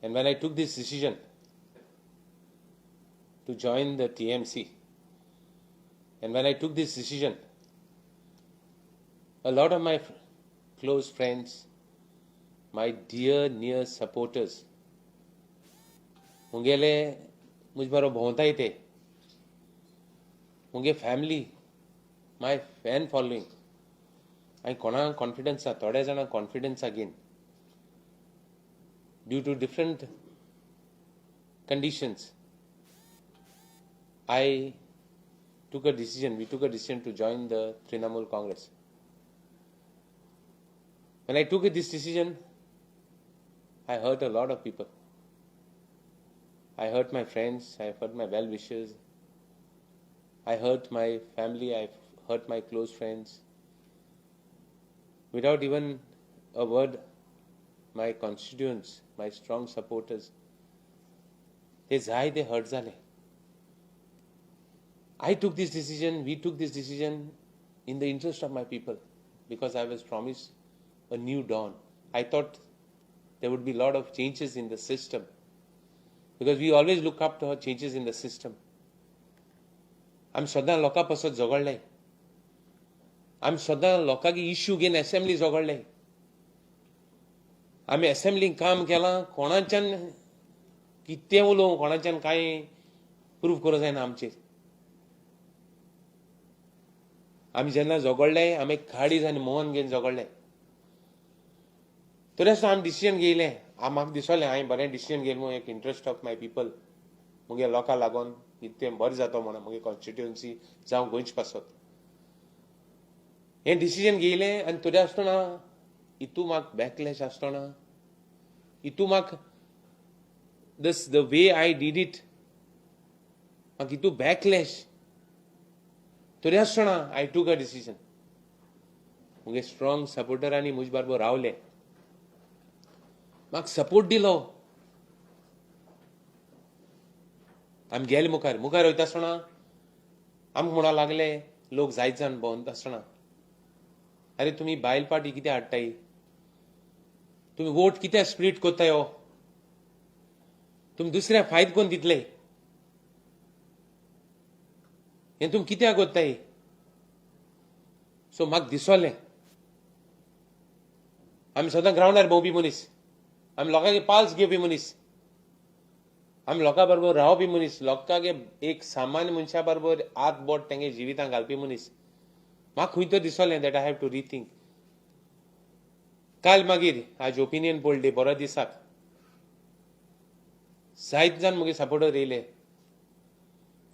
And when I took this decision to join the TMC, and when I took this decision, a lot of my close friends, my dear near supporters, मुगेले मुज बरो भोंवताय ते, मुगे family, माय fan following, हांवें कोणाक confidence आसा, थोड्या जाणांक confidence घेन due to different conditions, I took a decision, we took a decision to join the Trinamool Congress. When I took this decision, I hurt a lot of people. I hurt my friends, I hurt my well wishers, I hurt my family, I hurt my close friends. Without even a word, my constituents, my strong supporters, ते जाय ते hurt जाले. I took this decision, we took this decision in the interest of my people because I was promised a new dawn. I thought there would be a lot of changes in the system because we always look up to changes in the system. आमी सदां लोकां पासत झगडले, आमी सदां लोकांक issue घेवन assembly झगडले, आमी एसेंब्लीन काम केलां. कोणाच्यान कितें उलोवं, कोणाच्यान कांय प्रूव करूंक जायना आमचेर. आमी जेन्ना झगडले, आमी काळीज आनी मन घेवन झगडले. तरी आसतना आमी डिसिजन घेयलें. म्हाका दिसलें हांवें बरें डिसिजन घेयलें म्हूण, एक इंट्रस्ट ऑफ my people, मुगे लोकां लागून इतकें बरें जाता म्हणून, मुगे कॉन्स्टिट्युएन्सी जावं गोंयचे पासत हें डिसिजन घेयलें. आनी तरी आसतना इतू म्हाका बॅकलॅश आसतना, इतू म्हाका this the way I did it, म्हाका इतू बॅकलॅश, तरी आसतना I took a decision. मुगे स्ट्रॉंग सपोर्टरांनी म्हजे बरोबर रावले, म्हाका सपोर्ट दिलो. आमी गेले मुखार, मुखार वयता आसतना आमकां म्हणूंक लागले लोक, जायत जाण भोंवता आसतना, अरे तुमी बायल पार्टी कितें हाडटाय, तुमी वोट कित्याक स्प्लीट करताय हो, तुमी दुसऱ्या फायद कोण दितले, हें तुमी कित्याक करताय. सो म्हाका दिसलें, आमी सदां ग्रावंडार भोंवपी मनीस, आमी लोकांक पाल्स घेवपी मनीस, आमी लोकां बरोबर रावपी मनीस, लोकांक एक सामान्य मनशा बरोबर हात बोट तेंगे जिवितांत घालपी मनीस. म्हाका खंय तर दिसलें that I have to rethink. काल मागीर आज ओपिनियन पोल डे, बरो दिसाक जायत जाण म्हगे सपोर्टर येयले,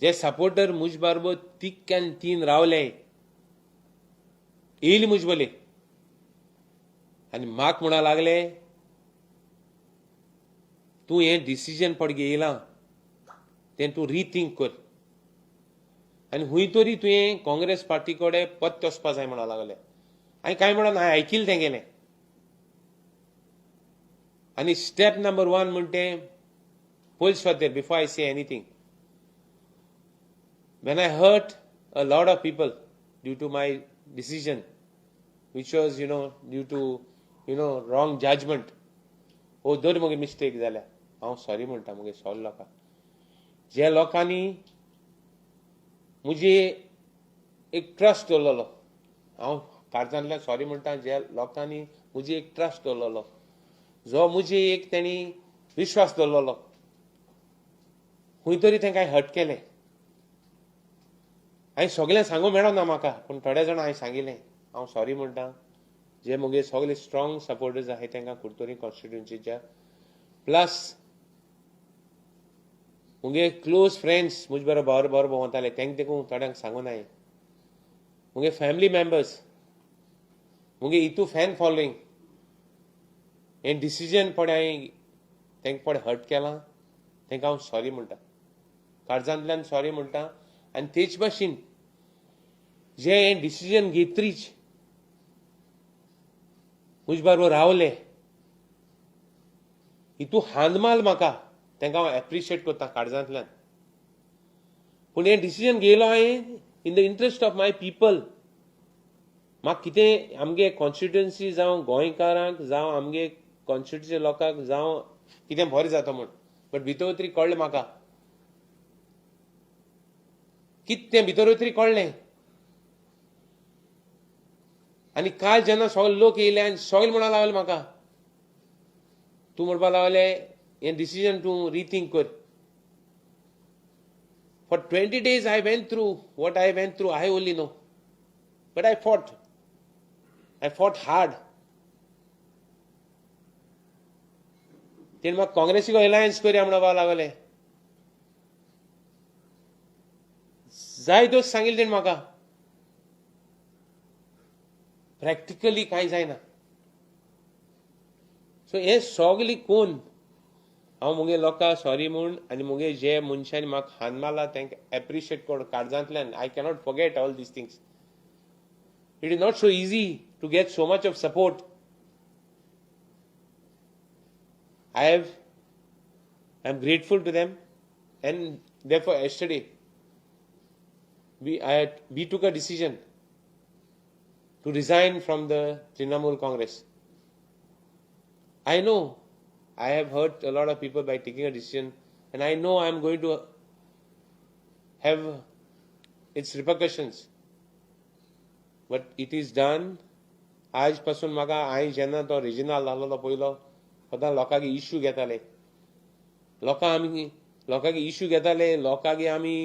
जे सपोर्टर म्हज बरोबर तिक्क आनी तीन रावले, येयले म्हज बले आनी म्हाका म्हणा लागले, तूं हें डिसिजन पड घेयलां तें तूं रिथींक कर आनी खंय तरी तुवें काँग्रेस पार्टी कडेन पत्ते वचपा जाय म्हणा लागले. हांवें कांय म्हणून हांवें आयकिलें तेंगेलें. आनी स्टेप नंबर वन म्हणटे पयलीं सुवातेर, before I say anything, when I hurt a lot of people due to my decision, which was, due to, wrong judgment, हो जर म्हगे मिस्टेक जाल्या, हांव सॉरी म्हणटा म्हगे सगल्या लोकांक, जे लोकांनी म्हजे एक ट्रस्ट दवरलेलो. हांव काळजांतल्यान सॉरी म्हणटा ज्या लोकांनी म्हजी एक ट्रस्ट दवरलेलो, जो म्हजी एक तेणी विश्वास दवरलेलो, खंय तरी तांकां हर्ट केलें. हांवें सगळें सांगूंक मेळना म्हाका, पूण थोड्या जाणां हांवें सांगिल्लें, हांव सॉरी म्हणटा. जे म्हगे सगळे स्ट्रॉंग सपोर्टर्स आहाय तांकां कुडतरी कॉन्स्टिट्युएन्सीच्या, प्लस मुगे क्लोज फ्रेंड्स म्हजे बरोबर बरो बरो भोंवताले, तांकां देखून थोड्यांक सांगून हांवें, मुगे फॅमिली मेंबर्स, मुगे इतू फॅन फॉलोईंग, हें डिसिजन पळय हांवें तांकां पळय हर्ट केलां, तांकां हांव सॉरी म्हणटा, काळजांतल्यान सॉरी म्हणटा. आनी तेच भाशेन जे हें डिसिजन घेतरीच म्हजे बरोबर रावले, हितू हांद माल म्हाका, तांकां हांव एप्रिशिएट करता काळजांतल्यान. पूण हें डिसिजन घेयलो हांवें in the interest of my people. म्हाका कितें आमगे कॉन्स्टिट्युएन्सी जावं गोंयकारांक जावं आमगे कॉन्स्टिट्युएन्सी लोकांक जावं कितें बरें जाता म्हूण, बट भितर तरी कळ्ळें म्हाका कितें, भितर तरी कळ्ळें. आनी काल जेन्ना सगळे लोक येयले आनी सगळे म्हणून लागले म्हाका, तूं म्हणपाक लागले हें डिसिजन तूं रिथींक कर. For 20 days I went through what I went through, I only know. But I fought. I fought hard. तेणें म्हाका काँग्रेसीक अलायन्स करया म्हणपाक लागले, जाय त्यो सांगिल्लें तेणें म्हाका. प्रॅक्टिकली कांय जायना. सो हें सगळें कोन्न हांव मुगे लोकांक सॉरी म्हूण आनी मुगे जे मनशांनी म्हाका हान मारला तांकां एप्रिशिएट करून काळजांतल्यान. I cannot forget all these things. It is not so easy to get so much of support. I am grateful to them, and therefore yesterday we took a decision to resign from the Trinamool Congress. I know I have hurt a lot of people by taking a decision, and I know I am going to have its repercussions. But it is done. आज पासून म्हाका हांवें जेन्ना तो रिजिनाल जाल्लो पयलो सदां लोकांक इश्यू घेताले, लोकांक इश्यू घेताले, लोकांक आमी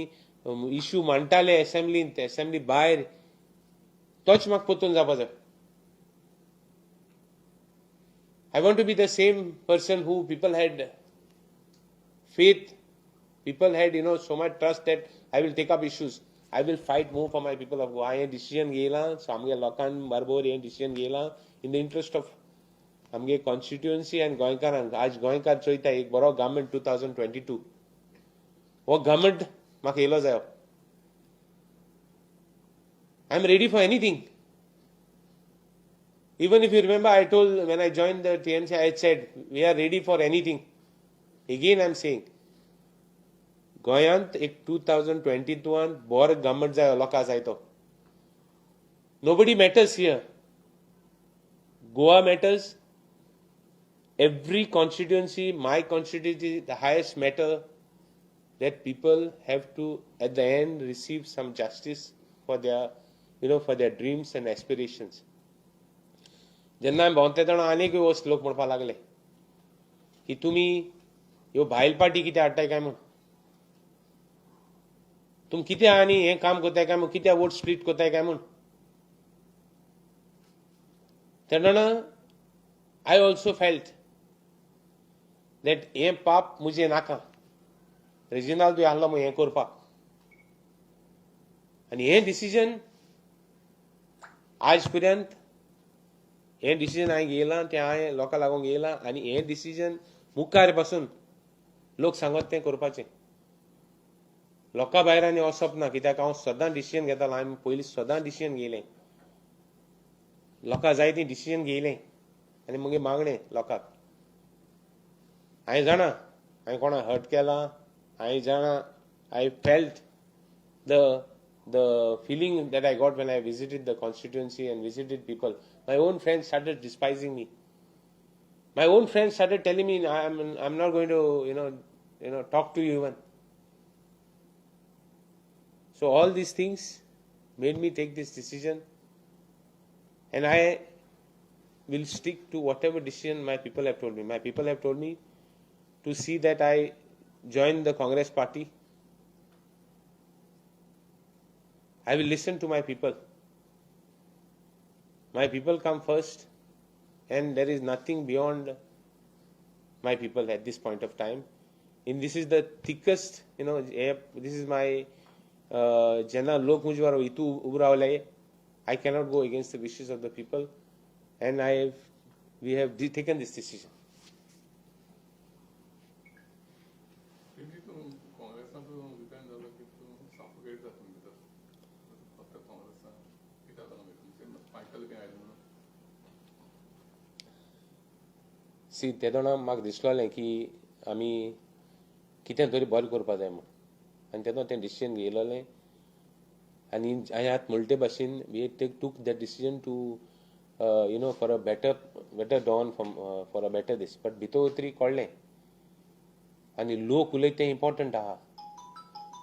इश्यू मांडटाले एसेंब्लींत, एसेंब्ली भायर. तोच म्हाका परतून जावपा जाय. I want to be the same person who people had faith, people had, you know, so much trust that I will take up issues. I will fight more for my people of Goa. हें decision घेयलां, so आमगे लोकां बरोबर हें decision घेयलां in the interest of आमगे constituency आनी गोंयकारांक. आज गोंयकार चोयता एक बरो गव्हर्मेंट 2022, हो गव्हर्मेंट म्हाका येयलो जायो. I am ready for anything. Even if you remember, I told when I joined the TMC, I had said we are ready for anything. Again, I am saying, गोंयांत एक 2022 बरो गव्हर्मेंट जाय, लोकां जाय तो. Nobody matters here. Goa matters. Every constituency, my constituency, the highest matter that people have to at the end receive some justice for their, you know, for their dreams and aspirations. जेन्ना हांवें भोंवते तेन्ना आनीक वस्त लोक म्हणपाक लागले की तुमी ह्यो भायल पार्टी कितें हाडटाय काय म्हूण, तुमी कितें आनी हें काम करताय काय म्हूण, कित्याक वोट स्प्लीट करताय काय म्हूण. तेन्ना I also felt that हें पाप म्हजें नाका. रेजिनाल्द आहलो म्हूण हें करपाक, आनी हें डिसिजन आज पर्यंत हें डिसिजन हांवें घेयलां, तें हांवें लोकां लागून घेयलां, आनी हें डिसिजन मुखार पासून लोक सांगत तें करपाचें. लोकां भायर आनी वचप ना, कित्याक हांव सदां डिसिजन घेतालो. हांवें पयलीं सदां डिसिजन घेयलें, लोकां जाय तीं डिसिजन घेयलें, आनी मागीर मागणें लोकांक. हांवें जाणा हांवें कोणाक हर्ट केलां, हांवें जाणा. I felt the feeling that I got when I visited the constituency and visited people. My own friends started despising me. My own friends started telling me, I'm not going to, talk to you even. So all these things made me take this decision, and I will stick to whatever decision my people have told me. My people have told me to see that I join the Congress party. I will listen to my people. My people come first, and there is nothing beyond my people at this point of time. And this is the thickest, you know, this is my जेन्ना लोक म्हजे बरोबर हितू उबो रावले, I cannot go against the wishes of the people, and we have taken this decision. See, तेदोना म्हाका दिसलोलें की आमी कितें तरी बरें करपा जाय म्हूण, आनी तेदोना तें डिसिजन घेयलोलें. आनी हांवें आतां म्हणटे भाशेन we took that decision to you know for a better dawn, for a better this. But भितर तरी कळ्ळें आनी लोक उलयता तें इम्पॉर्टंट आहा.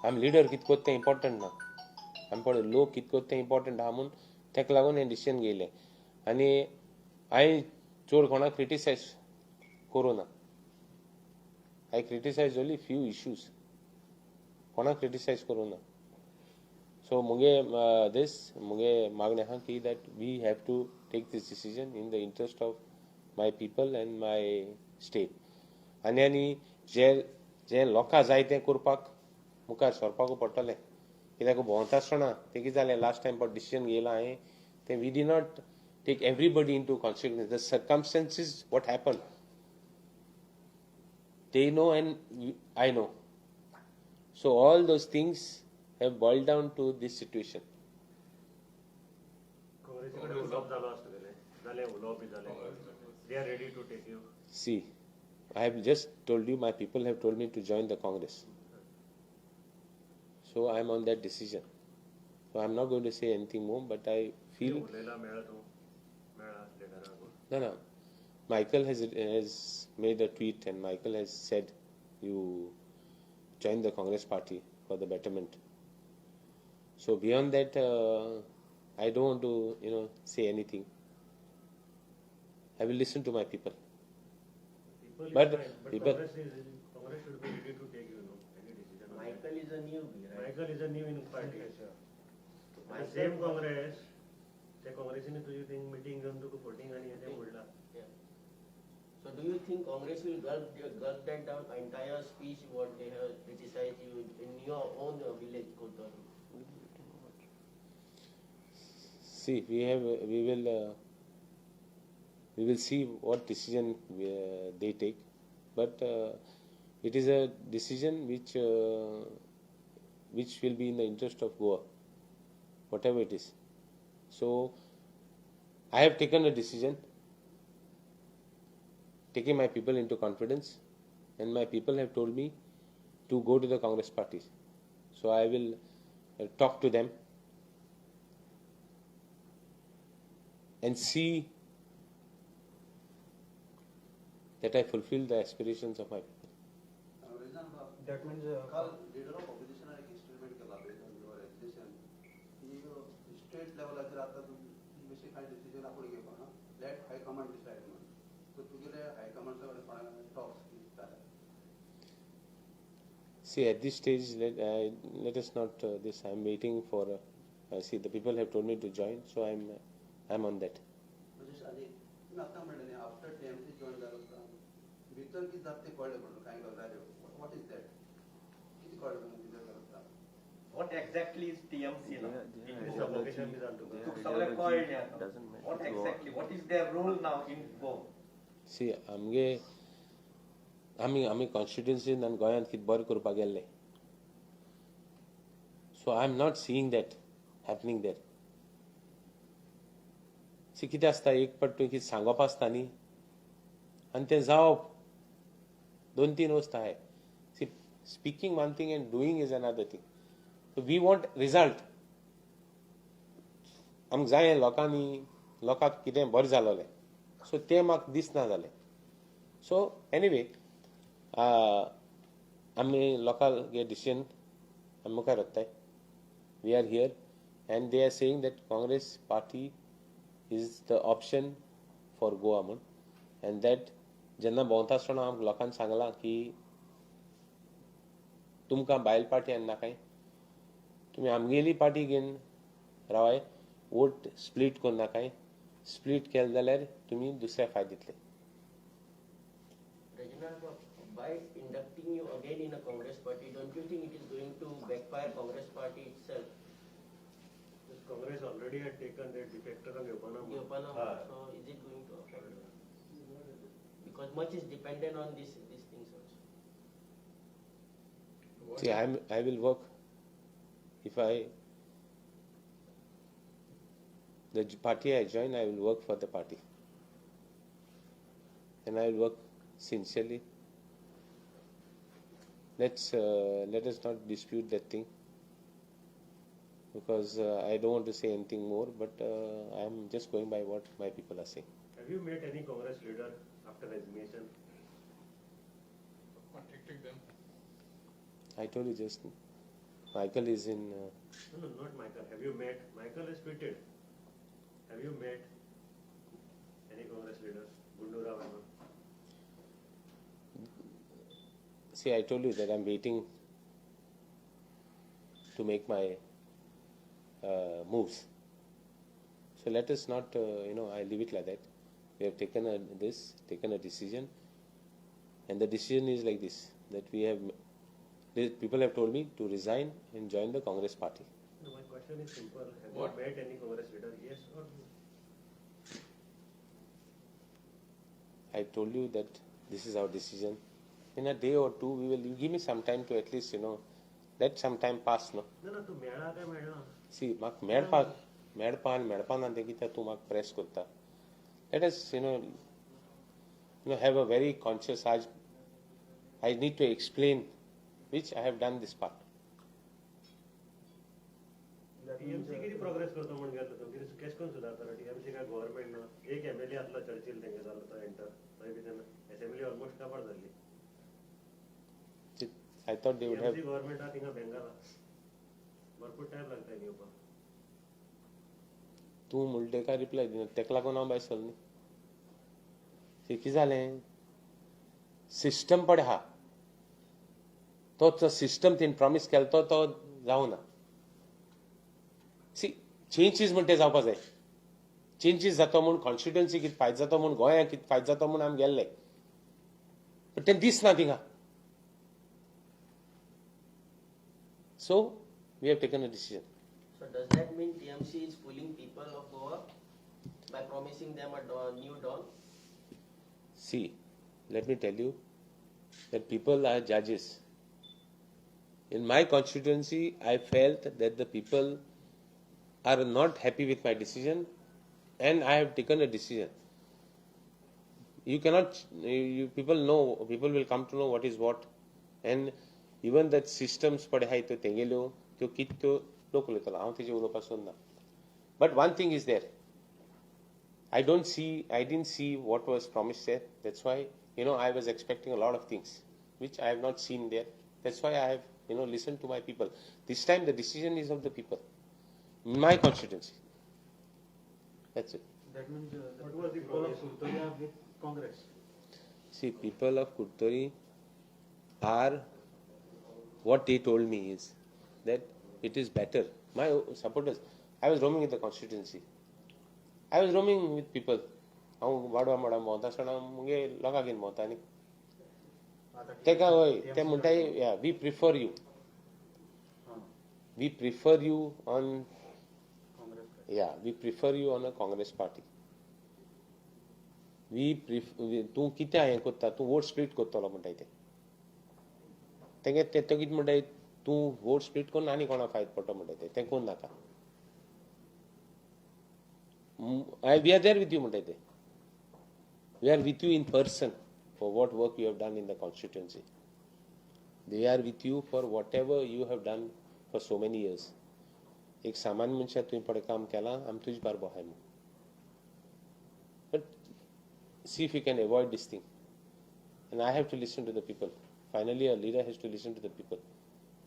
आमी लिडर कितें कोत्ता तें इम्पॉर्टंट ना, आमी पळय लोक कितें कोत्ता तें इम्पॉर्टंट आहा म्हूण तेका लागून हें डिसिजन घेयलें. आनी हांवें चड कोणाक क्रिटिसायज करूं ना. I criticise only few issues, कोणाक क्रिटिसायज करूं ना. सो मुगे दीस मुगे मागणें आहा की that we have to take this decision in the interest of my people and my state. आनी आनी जे जे लोकां जाय तें करपाक मुखार सरपाक पडटलें. कित्याक भोंवता आसतना तें कितें जालें लास्ट टायम पळय डिसिजन घेयलां हांवें तें we did not take everybody into consideration. The circumstances what happen they know and I know. So all those things have boiled down to this situation. काँग्रेसी कडेन उलोवप जालो आसतलें, जालें उलोवप बी जालें, they are ready to take you? See, I have just told you my people have told me to join the Congress. So I am on that decision. So I am not going to say anything more, but I feel उलयला मेळ्ळा तूं मेळ्ळा लिडराक? No. Michael has made a tweet and Michael has said you join the Congress party for the betterment. So beyond that, I don't want to say anything. I will listen to my people. People is But fine, but people- Congress should be ready to take any decision on that. Michael is a newbie, right? Michael is a new in party. The Michael- same Congress, ते काँग्रेसीने तुजी thing meeting घेवन तुका फोटींग आनी हें तें म्हणलां. Yeah. So do you think Congress will gulp that down, entire speech what they have criticized you in your own village, Curtorim? See, we will see what decision they take, but it is a decision which will be in the interest of Goa, whatever it is. So, I have taken a decision, taking my people into confidence, and my people have told me to go to the Congress party. So I will talk to them and see that I fulfill the aspirations of my people. That means काल leader of ऑपोजिशनान एक statement केला based on your resignation की state लेवलाचेर आतां बेशीं कांय decision आपूण घेवपाना, late high command decide म्हणून. So तुगेले हायकमांडा कडेन कोणा टॉक्स कितें जाले? See, at this stage, let us not this. I am waiting for. See, the people have told me to join, so I'm on that. म्हणजे आनी तुमी आतां म्हणलें न्ही आफ्टर टीएमसी जॉयन जाल्या उपरांत भितर कितें जाता तें कळ्ळें म्हणून कांय गजाल्यो, what is that, कितें कळ्ळें तुमकां भितर जाल्या उपरांत? What exactly is TMC now? Suffocation बी जालें तुका? तुका सगळें कळ्ळें आतां. What exactly? What is their role now in Goa? See, आमगे आमी आमी कॉन्स्टिट्युन्सीन आनी गोंयांत कितें बरें करपाक गेल्ले. So I am not seeing that happening there. See, कितें आसता एक पाट तुवें कितें सांगप आसता न्ही आनी तें जावप दोन तीन वस्त आहाय. See, speaking one thing and doing is another thing. So we want result. आमकां जाय लोकांनी लोकांक कितें बरें जालोलें. सो तें म्हाका दिसना जालें. सो एनिवे आमी लोकांगे डिसिजन आमी मुखार व्हरताय. We are here and they are saying that Congress party is the option for Goa म्हूण. एंड that जेन्ना भोंवता आसतना आमकां लोकांनी सांगलां की तुमकां भायल पार्टी आनी नाकाय, तुमी आमगेली पार्टी घेवन रावाय, वोट स्प्लीट करून नाकाय, स्प्लीट केले जाल्यार तुमी दुसऱ्या फायदो दितले. Reginald, by inducting you again in a Congress party, don't you think it is going to backfire Congress party itself? Congress already had taken that defector घेवपाना. घेवपाना, so is it going to affect? Because much is dependent on these things also. See, I will work. If I the party I join, I will work for the party, and I will work sincerely. Let us not dispute that thing, because I don't want to say anything more, but I am just going by what my people are saying. Have you met any Congress leader after resignation? contacted them? I told you just, Michael is in. No, not Michael. Have you met? Michael is tweeted. Have you met any Congress leaders? Gundu Rao and all? See, I told you that I'm waiting to make my moves. So let us not, I leave it like that. We have taken a decision, and the decision is like this, that we have, people have told me to resign and join the Congress party. No, my question is simple. Have you met any Congress leader? Yes or no? I told you that this is our decision. In a day or two, we will, you give me some time to at least, let some time pass, no? No, tu mela ka mela. See, mak medpa na dekita tu mak press korta. Let us, have a very conscious. I need to explain, which I have done this part. TMC किती progress करतो म्हणून गेलो तो कितें केश कोण सुदारता TMC काय government ना एक एमएलए आसलो चर्चिल तेंगे जालो तो एंटर थंय बी तेन्ना असेंब्ली ऑलमोस्ट काबार जाल्ली. I thought they would have government आहा थिंगा बेंगाला भरपूर टायम लागता येवपाक. तूं म्हणटा काय रिप्लाय दिना तेका लागून हांव भायर सरलो न्ही. कितें जालें, सिस्टम पडे आहा, तो सिस्टम तेणी प्रॉमीस केलो तो तो जावना. सी चेंजीस म्हण ते जावपा जाय. चेंजीस जातो म्हूण कॉन्स्टिट्युएन्सी कितें फायदो जातो म्हूण गोंयांक कितें फायदो जातो म्हूण आमी गेल्ले, बट तें दिसना थिंगा. So we have taken a decision. So does that mean TMC is fooling people of Goa by promising them a new dawn? See, let me tell you that people are judges. In my constituency, I felt that the people are not happy with my decision, and I have taken a decision. You cannot, you people know, people will come to know what is what, and even that systems पडे आहाय त्यो तेंगेल्यो त्यो कितें त्यो लोक उलयतलो, हांव तेजेर उलोवपाक सोदना. But one thing is there, I didn't see what was promised there. That's why, I was expecting a lot of things which I have not seen there. That's why I have, listened to my people. This time the decision is of the people, my constituency. That's it. That means what was the people of Curtorim with Congress? See, people of Curtorim are, what they told me is that it is better. My supporters, I was roaming in the constituency. I was roaming with people. हांव वाडवा माडा भोंवता आसतना मुगे लोकांक घेवन भोंवता न्ही, तेका हय ते म्हणटा, we prefer you, we prefer you on, yeah, we prefer you on a Congress party. We prefer तूं कितें हें करता, तूं वोट स्प्लीट करतलो म्हणटाय ते. तेंगे ते कितें म्हणटाय, तूं वोट स्प्लीट करून आनी कोणा फायदो पडटा म्हणटाय ते, तें करूं नाका. We are there with you म्हणटाय ते. We are with you in person for what work you have done in the constituency. They are with you for whatever you have done for so many years. एक सामान्य मनशां तुवें पळय काम केलां, आमी तुजे बारबो आहाय म्हूण. But see if you can avoid this thing. And I have to listen to the people. Finally, a leader has to listen to the people.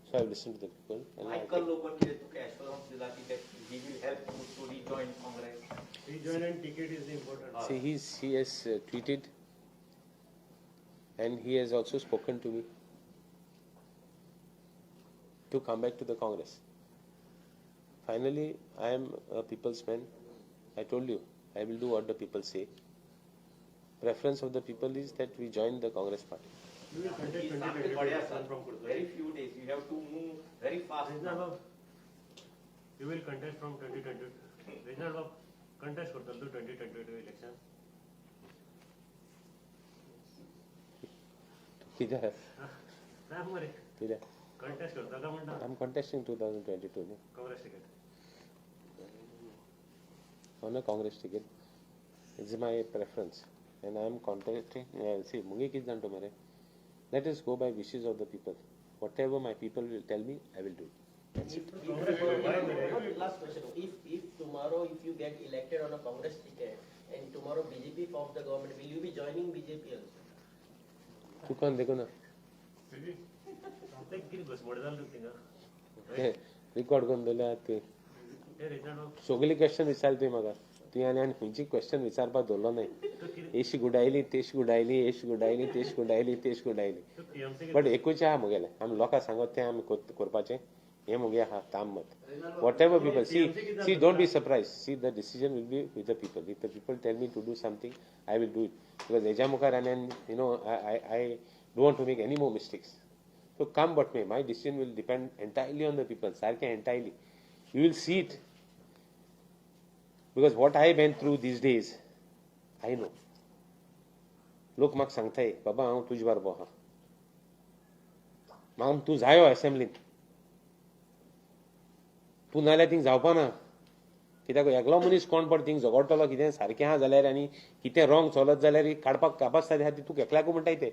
So I have listened to the people. And Michael Lobo तुका assurance दिला की that he will help you to rejoin Congress. Rejoin and ticket is important. See, he has tweeted, and he has also spoken to me to come back to the Congress. Finally, I am a people's man. I told you, I will do what the people say. Preference of the people is that we join the Congress party. You will contest 2022 from Curtorim. Very few days. You have to move very fast. Reginald, you will contest from 2022. Reginald, contest for the 2022 election. किधर? किधर? Contest करता का म्हणता? I'm contesting 2022. No? Congress ticket. On a Congress ticket. It's my preference, and I am contesting. See, मुगे कितें जाण मरे. Let us go by wishes of the people. Whatever my people will tell me, I will do it. That's it. Last question. If tomorrow, if you get elected on a Congress ticket, and tomorrow BJP forms the government, will you be joining BJP also? तू कोण देखो ना. ते कितें घुसमट जालें तुका थिंगा? Record करून दवरल्या ते. ते रिजल्ट. सगळी क्वेश्चन विचारले तुवें म्हाका. तुवें आनी आनी खंयची क्वेश्चन विचारपाक दवरलो नाय. एशी गुडायली, तेश गुडायली, एश गुडायली, तेश गुडायली, तेश गुडायली. तूं टीएमसी. बट एकूच आहा मुगेलें, आमी लोकांक सांगत तें आमी करपाचें. हें मुगे आहा ताम मत. Whatever people see, see, don't be surprised. See, the decision will be with the people. If the people tell me to do something, I will do it, because हेज्या मुखार आनी I don't want to make any more mistakes. So come what may, my decision will depend entirely on the people. सारकें entirely. You will see it, because what I went through these days, I know. लोक म्हाका सांगताय, बाबा, हांव तुजे बारबो आहा, म्हाका तूं जायो असेंब्लीन, तूं नाल्यार थिंग जावपा ना. कित्याक एकलो मनीस कोण पड थिंग झगडटलो, कितें सारकें आहा जाल्यार आनी कितें रॉंग चलत जाल्यार काडपाक कापास्ताद आहा ती तुका एकल्याकू म्हणटाय ते.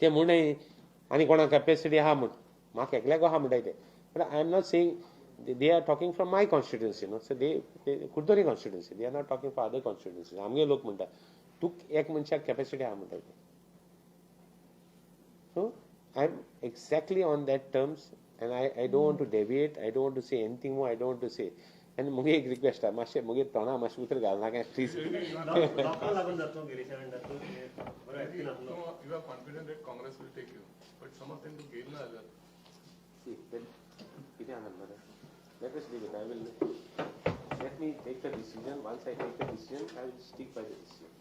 ते म्हणनाय आनी कोणाक कॅपेसिटी आहा म्हूण, म्हाका एकल्याकू आहा म्हणटाय ते. But I am not saying, they are talking from my constituency, no? So they Curtorim constituency, they are not talking for other constituency. आमगे लोक म्हणटा, तूं एक मनशाक कॅपेसिटी आहा म्हणटाय ते. So I am exactly on that terms and I don't want to deviate. I don't want to say anything more. I don't want to say. आनी मुगे एक रिक्वेस्ट आहा, मातशें मुगे तोंडा मातशें उतर घालनाका प्लीज. लोकांक लागून जातलो गिरीशा, तूं बरो एक्टीव आसलो. You are confident that Congress will take you, but समज तेंका घेयल ना जाल्यार? See, then, कितें आनंद मरे? Let us leave it. I will let me take the decision. Once I take the decision, I will stick by the decision.